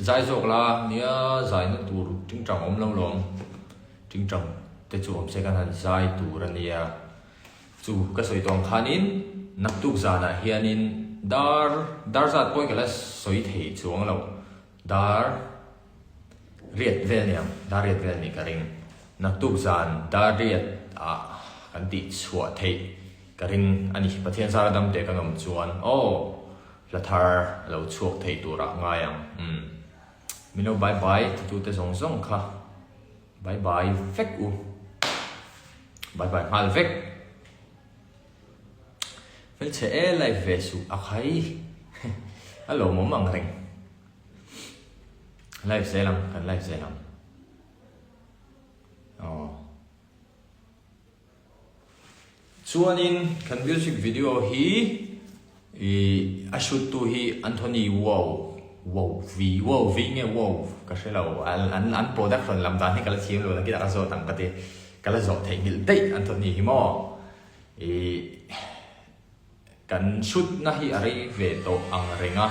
Zai zawk la, nia zaina tur tingtang awm lo lawm. Tingtang te chu awm se kan han zai tur a nia. Chu ka sawi tawh ang khanin naktuk zanah hianin dar dar zat pawhin ka la sawi thei chuang lo. Dar riat vel ni ang, dar riat vel nih ka ring. Naktuk zan dar riat ah kan tih chhuah theih ka ring a ni. Pathian zara dam teh kan awm chuan aw hla thar a lo chhuak thei turah ngai ang. Umm min lo bye bye titute zawng zawng kha bye bye vek u. Bye bye nghal vek. Hmelchhe e live ve suh a khai a lawmawm ang reng. Live zel ang kan live zel ang. Aw. Chuanin kan music video hi i a shoot tu hi Anthony Wow Wow V Wow V nge Wow ka hre lo an an an production lam dan hi ka la thiam lo nakinah ka zawt ang ka ti ka la zawh theihnghilh daih Anthony hi maw i Kan shoot na hi a rei ve tawh ang reng a,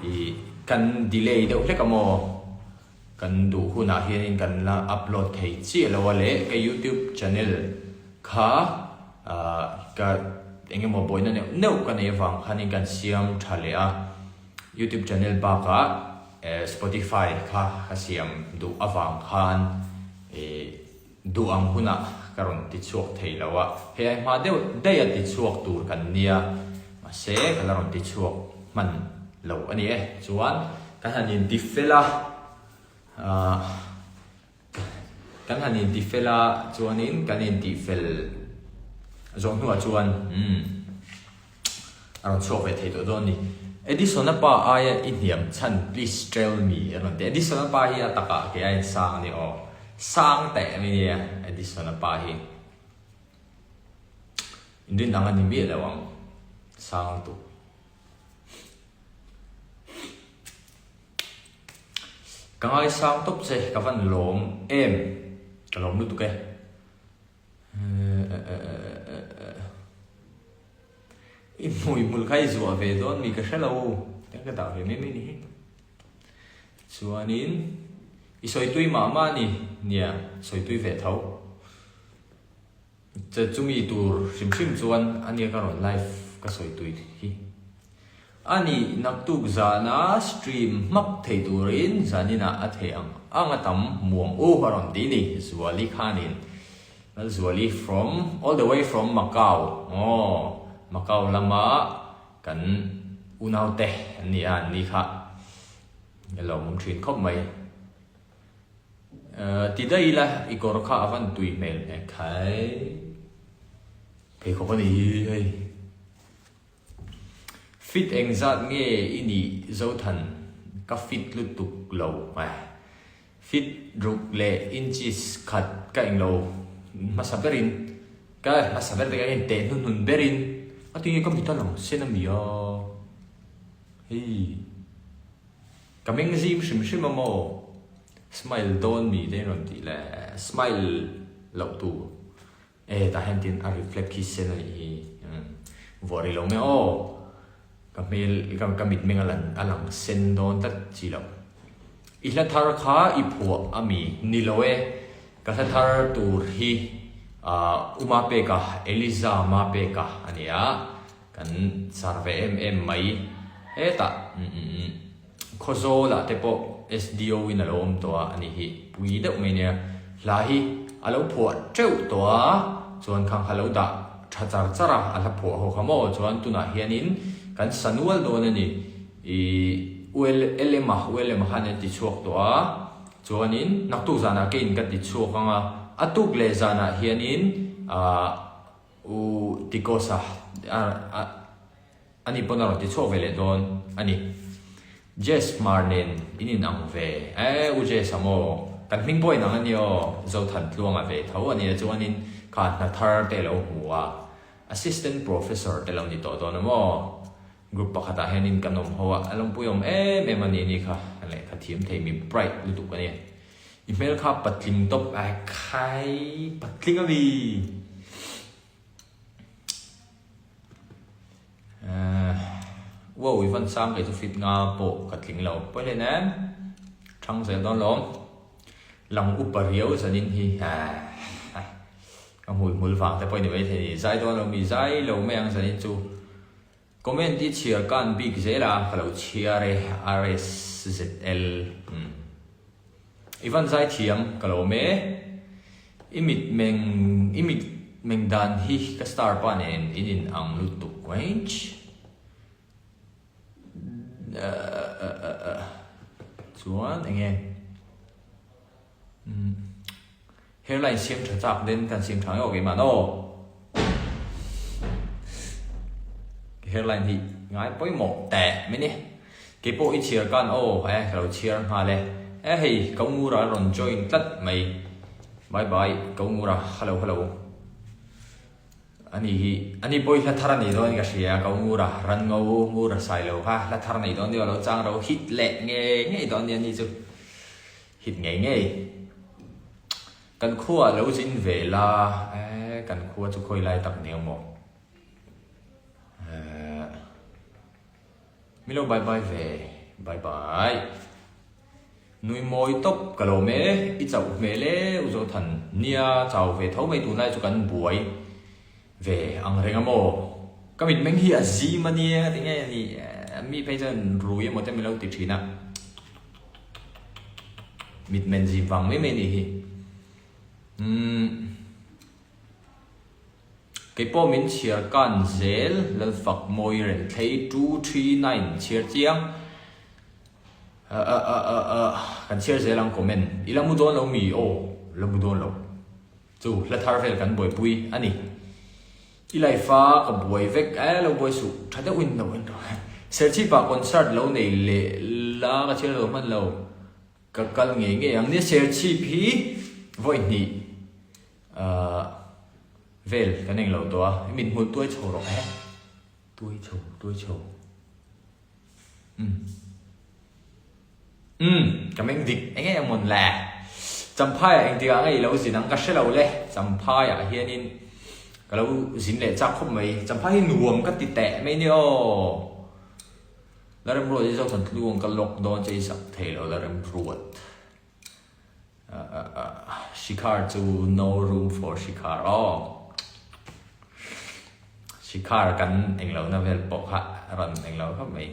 ih kan delay deuh hlek a maw? Kan duh hunah hianin kan la upload thei chiah lo a le, ka youtube channel kha ah ka eng emaw buaina neuh neuh ka nei avang khanin kan siam tha leh a, youtube channel bakah eh spotify kha ka siam duh avang khan ih Duh ang hunah ka rawn ti chhuak thei lo a, hei ai hma deuh daih a ti chhuak tur kan nia, mahse ka la rawn ti chhuak hman lo a ni e. Chuan kan han inti fel a, ahh kan han inti fel a chuanin kan intih fel zawh hnuah chuan umm a rawn chhuak ve thei tawh dawn a ni. Edison-a pa aia i hniam chhan please tell me a rawn ti. Edison-a pa hi a takah kei aiin sang a ni aw. Sang teh a nia Edison-a pa hi. Inrin ang a ni miah lo ang. Sang lutuk. Ka ngaisang tawp che ka van lawm em. Ka lawm lutuk e. I hmui hmul kha i zuah ve dawn mi ka hre lo tiang ka dah ve mai mai ni hi. Chuanin i sawi tui mah mah a ni, nia sawi tui ve tho. Chumi tur hrim hrim chuan a nia ka rawn live ka sawi tui hi. A nih naktuk zana stream hmak thei turin zaninah a thei ang ang a tam muang u a rawn ti ni Zuali khanin Lalzuali from all the way from Macau aw Macau lama kan unaute an ni a an ni kha a lawmawm thin khawp mai ti daih ila i kawr kha a van tui hmel hmel khai pheikhawk a ni hi hei. Fit engzat nge i nih Zothan? Ka fit lutuk lo eh. Fit ruk leh inches khat ka englo hmasa berin ka hmasa ber te ka en teh hnuhnun berin a tinge ka mit a lang sen a mi a hei ka meng zim hrim hrim a maw smile dawn mi te in rawn tih le smile loh tur. E tah hian tin a reflect khi sen a nih hi vuah rih lo mai aw ka hmel ka mitmeng a lan a lang sen dawn tlat chi lo i hla thar kha i phuah a mi ni lo e ka hla thar tur hi ah u Mapeka Eliza Mapeka a ni a kan sar ve em em mai hetah umm Khawzawl ah te pawh SDO in a lo awm tawh a anih hi pui deuh mai nia. Hla hi a lo phuah teuh tawh a, chuan khang kha lo dah tha char char a, a hla phuah ho kha maw chuan tunah hianin kan sa nual dawn a ni. Ih ULM a ULM a khan an ti chhuak tawh a, chuanin naktuk zanah keiin ka ti chhuak ang a, a tuk leh zanah hianin ah U Tikosa a a. Ani pawn a rawn ti chhuak ve leh dawn a ni. Jess Hmar nen in in ang ve e, U Jess a maw? Kan hming pawh in ang a ni aw, Zothan Tluanga ve tho a nia chuanin kha hna thar te lo hmu a, Assistant Professor te lo ni tawh dawn a maw? Group pakhatah hianin kan awm ho a, a lawmpui awm em em a ni ni kha, lehkha thiam thei mi bright lutuk a ni. I hmel kha patling tawp a khai patling a mi. Wow i van sang kei chu fit nga pawh ka tling lo. Pawi hle nem. Thang zel dawn lawm. Lang upa riau zanin hi ka hmui hmul vang te pawh i ni maithei ni. Zai dawn lo mi zai lo mai ang zanin chu. Comment i chhiar kan bik zel a ka lo chhiar e RSZL. Umm. I van zai thiam ka lo awm e. I mit meng i mit meng dan hi ka star pa nen in in ang lutuk range. Chuan enge Hairline siam tha chak den kan siam tha ngei keimah no. Hairline hi ngai pawimawh teh mai ni. Keipawh i chhiar kan aw e ka lo chhiar nghal e. E hei Ko Ngura a rawn join tlat mai. Bye bye Ko Ngura hello hello. Ani hi ani pawh hi hla thar a nei dawn ka hria Ko Ngura ran ngo Ngura sai lo kha hla thar nei dawn nia lo chang ro hit leh ngei ngei dawn nia ni chu. Hit ngei ngei. Kan khua lo zin ve la e kan khua chu khawi lai tak ni ang maw. Mi lo bye bye ve bye bye. Nui mawi tawp ka lawm e i chauh hmel e u Zothan nia chau ve tho mai tunlai chu kan buai ve ang reng a maw. Ka mitmeng hi a zim a nia tinge a ni mi phei chuan rui emaw te min lo ti thin a mitmen zim vang mai mai a nih hi umm. Kei pawh min chhiar kan zel Lalfak mawi Renthlei 239 chhiar chiang kan chhiar zel ang comment i la mu dawn lo mi aw la mu dawn lo chu hla thar vel kan buaipui a ni i life a ka buai vek e lo buai suh tha deuh in lo en rawh Serchhip ah concert lo nei leh la ka chhiar lo hman lo ka kal ngei ngei ang nia Serchhip hi vawi hnih Ahh vel kan eng lo tawh a, i mit hmul tuai chho rawh he, tuai chho, tuai chho umm umm ka meng dik eng eng mawn le, Champhai ah engtik ah nge i lo zin ang ka hre lo le, Champhai ah hianin ka lo zin leh chak khawp mai, Champhai hi nuam ka ti teh mai nia aw, La remruat hi Zothan tluang ka lock dawn che i sak thei lo la remruat. Shikhar chu no room for Shikhar aw. Shikhar kan englo na vel pawh kha rawn englo khawp mai.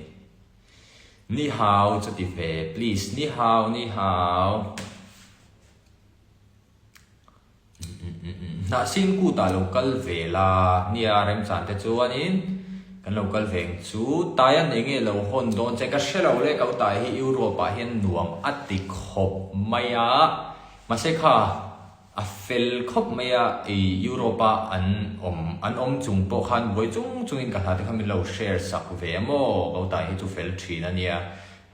Ni hau chu ti ve please ni hau ni hau. Hnahsin kutah lo kal ve la nia remchan te chuanin kan lo kal ve ang chu. Taian eng nge lo hawn dawn che ka hre lo le ka utai hi Europe ah hian nuam a ti khawp mai a mahse kha a fel khawp mai a i Europe a an awm an awm chung pawh khan buai chung chungin ka hla te kha min lo share sak ve a maw ka utai hi chu fel thin a nia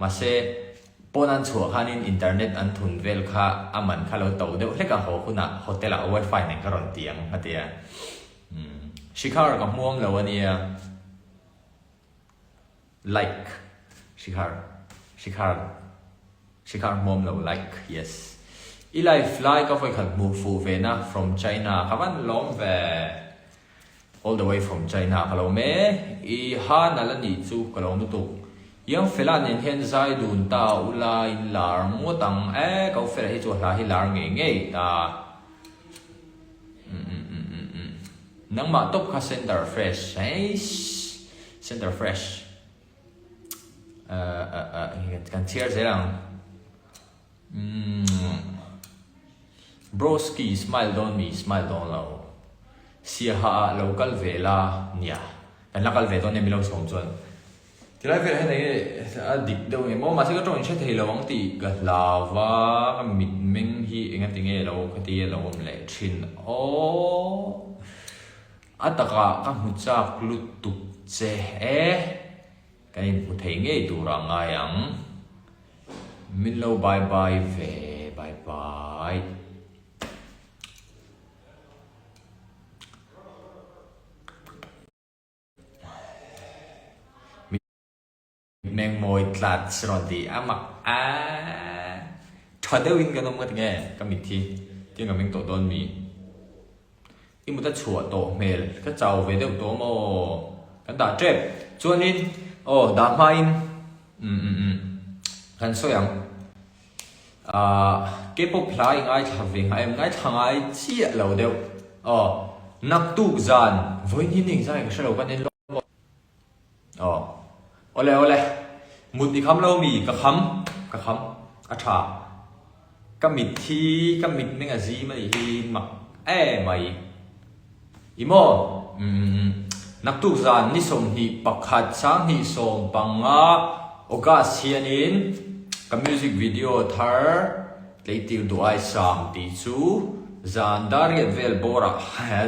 mahse Pawn an chhuah khanin internet an thun vel kha a man kha lo to deuh hlek a haw hunah hotel ah wifi nen ka rawn ti ang a ti a. Umm Shikhar ka hmuam lo a nia. Like Shikhar Shikhar Shikhar hmuam lo like yes. I live lai ka vawikhat hmuh fuh ve na from China ka van lawm ve. All the way from China ka lo awm e, i ha nalh a nih chu ka lo awm lutuk. Young fella nen hian zai dun ta ula in lar ngawt ang e, ka u fella hi chu a hla hi lar ngei ngei ta. Nangmah tawp kha center fresh eish center fresh kan chhiar zel ang. Umm Broski smile dawn mi smile dawn lo Siaha ah lo kal ve la nia kan la kal ve dawn em ilo sawm chuan tilai velah hian enge a dik deuh nge maw mahse ka tawng in hre thei lo ang tih ka hlau va ka mitmeng hi enga ti nge lo ka ti a lo awm leh thin aw a takah ka hmu chak lutuk che e. Kan inhmu thei ngei tur a ngai ang. Min lo bye bye ve bye bye. Mitmeng mawi tlat rawn ti a mak a tha deuhin kan awm ka ti nge ka mit hi tiang ka meng tawh dawn mi. I mut a chhuah tawh hmel ka chau ve deuh tawh maw? Kan dah tep. Chuanin Aw dah hmain umm umm umm kan sawi ang. Ahh K-pop hla i ngaithla ve nghah em? Ngaithla ngai chiah lo deuh. Aw naktuk zan vawiin hi ning zan ka hre lo kan en lawk. Aw awle awle mut i kham lo mi ka kham ka kham a tha ka mit hi ka mit meng a zim a nih hi mak emai i maw umm naktuk zan ni 21 2015 August hianin ka music video thar tleitir duh ai sam tih chu zan dar riat vel bawrah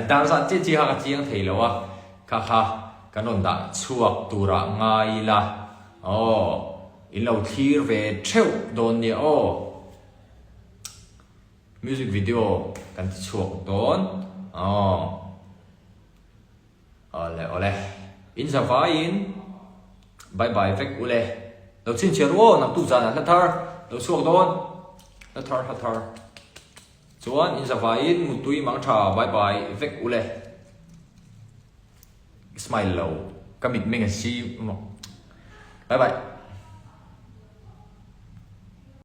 dar zat chiah chiah kha ka chiang thei lo a. Kha kha kan rawn dah chhuak turah ngai ila aw, in lo thlir ve theuh dawn nia aw. Music video kan ti chhuak dawn aw. Awle awle, in za vaiin bye bye vek ule. Lo chhinchhiah ru aw, naktuk zanah hla thar lo chhuak dawn, hla thar hla thar. Chuan in zavaiin mutui mang tha bye bye vek ule. Smile lo ka mitmeng a si maw. Bye bye.